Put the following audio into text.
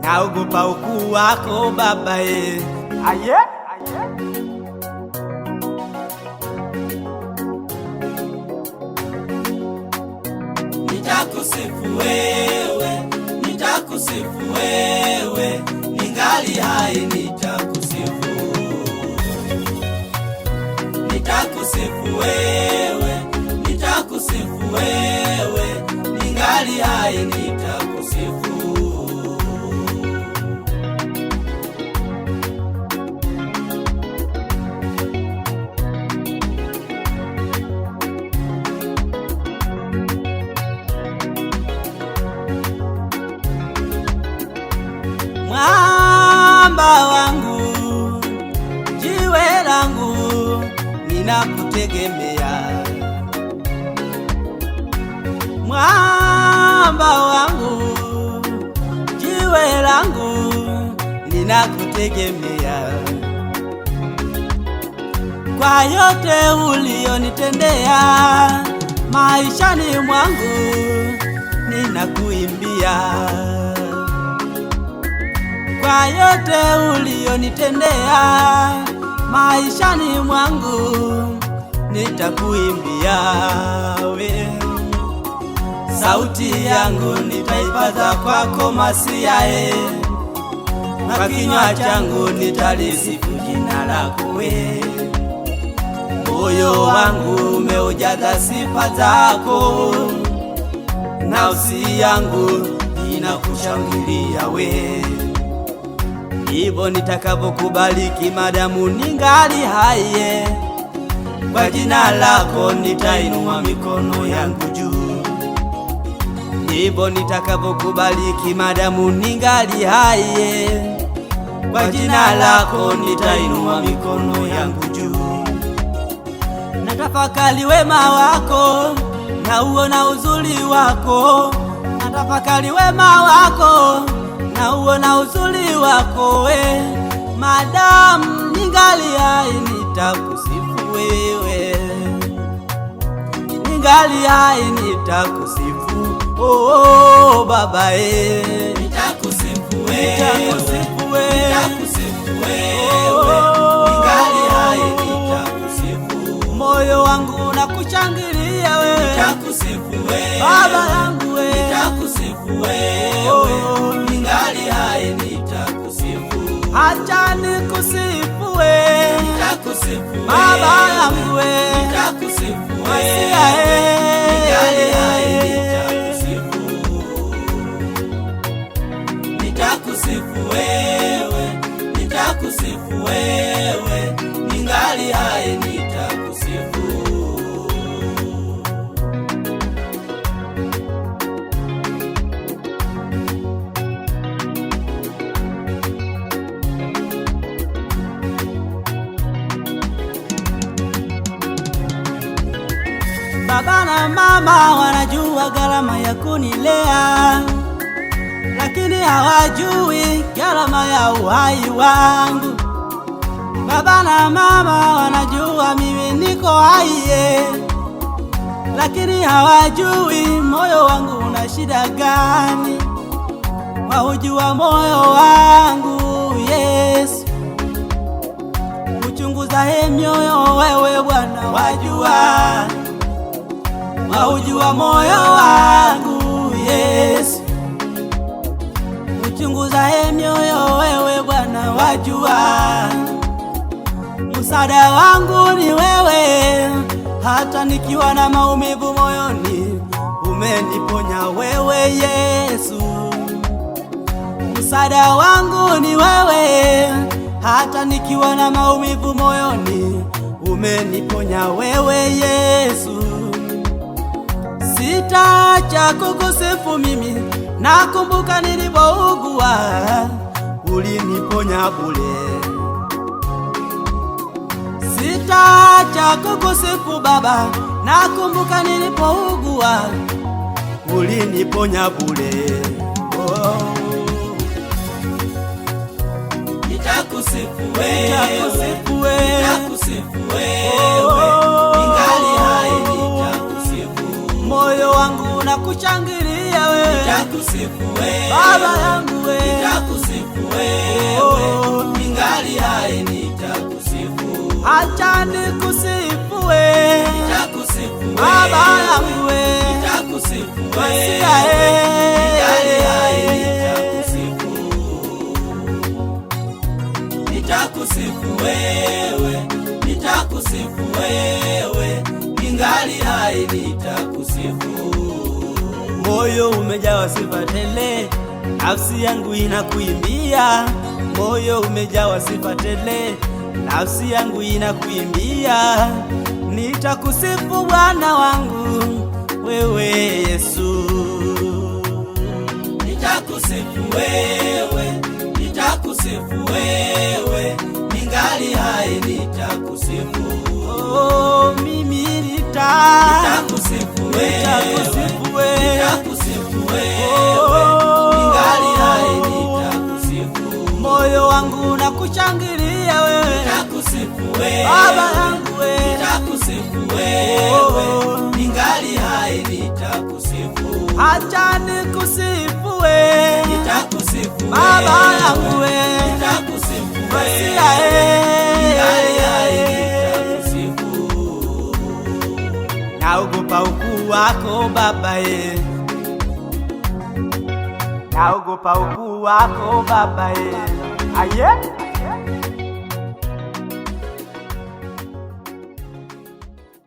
Naogopa ukuu wako Baba ye. Aye. Nitakusifu wewe, nitakusifu wewe, ningali hai nitakusifu. Nitakusifu wewe, nitakusifu wewe, ningali hai nitakusifu. Mwamba wangu, jiwe langu, ninakutegemea. Mwamba wangu, jiwe langu, ninakutegemea. Kwa yote ulionitendea maishani mwangu, ninakuimbia. Kwa yote ulionitendea maishani mwangu, nitakuimbia we. Sauti yangu nitaipaza kwako Masiya, na kinywa changu nitalisifu jina lako we. Moyo wangu umeujaza sifa zako, nafsi yangu inakushangilia we. Hivyo nitakavyokubariki madamu ningali hai, kwa jina lako nitainua mikono yangu juu. Ndivyo nitakavyokubariki madamu ningali hai, kwa jina lako nitainua mikono yangu juu. Natafakari wema wako na uona uzuri wako, natafakari wema wako na uona uzuri wako we. Madamu ningali hai nitakusifu wewe, ningali hai nitakusifu oh, oh, Baba e. Nitakusifu wewe, Nitakusifu wewe, nitakusifu wewe, ningali hai nitakusifu. Moyo wangu unakushangilia wewe, Nitakusifu wewe, Baba yangu we. Nitakusifu wewe, ningali hai nitakusifu. Acha nikusifu we, Nitakusifu Baba wewe, yangu we. Nitakusifu Masia wewe, e. ningali hai nitakusifu. Nitakusifu wewe, nitakusifu wewe, ningali hai nitakusifu. Baba na mama wanajua gharama ya kunilea, lakini hawajui gharama ya uhai wangu. Baba na mama wanajua mimi niko hai, lakini hawajui moyo wangu una shida gani. Waujua moyo wangu Yesu, uchunguzaye mioyo wewe Bwana wajua, waujua moyo wangu Yesu, uchunguzaye mioyo wewe Bwana wajua. Msaada wangu ni wewe, hata nikiwa na maumivu moyoni, umeniponya wewe Yesu. Msaada wangu ni wewe, hata nikiwa na maumivu moyoni, umeniponya wewe Yesu. Sitaacha kukusifu mimi, nakumbuka nilipougua, uliniponya bure. Sitaacha kukusifu Baba, nakumbuka nilipougua, uliniponya bure. Oh. Nitakusifu wewe, Nitakusifu wewe, nitakusifu wewe, ningali hai nitakusifu. Moyo wangu unakushangilia wewe, Nitakusifu wewe, Baba yangu wewe. Nitakusifu Baba yangu we, nitakusifu Masia wewe, ningali hai eh. nitakusifu, nitakusifu wewe, nitakusifu wewe, ningali hai nitakusifu. Moyo umejawa sifa tele, nafsi yangu inakuimbia. Moyo umejawa sifa tele, nafsi yangu inakuimbia. Nitakusifu Bwana wangu, wewe Yesu. Nitakusifu wewe, nitakusifu wewe, ningali hai nitakusifu. Oh, mimi Nitakusifu wewe, nitakusifu wewe. Nitakusifu wewe, ningali hai nitakusifu. Moyo wangu nakushangilia wewe, Nitakusifu wewe, Baba yangu wewe. Nitakusifu wewe, ningali hai nitakusifu. Acha nikusifu wewe, Nitakusifu Baba wewe, yangu wewe, nitakusifu Masia wewe, ningali hai eh. nitakusifu. Naogopa ukuu wako Baba ye, naogopa ukuu wako Baba ye. Aye.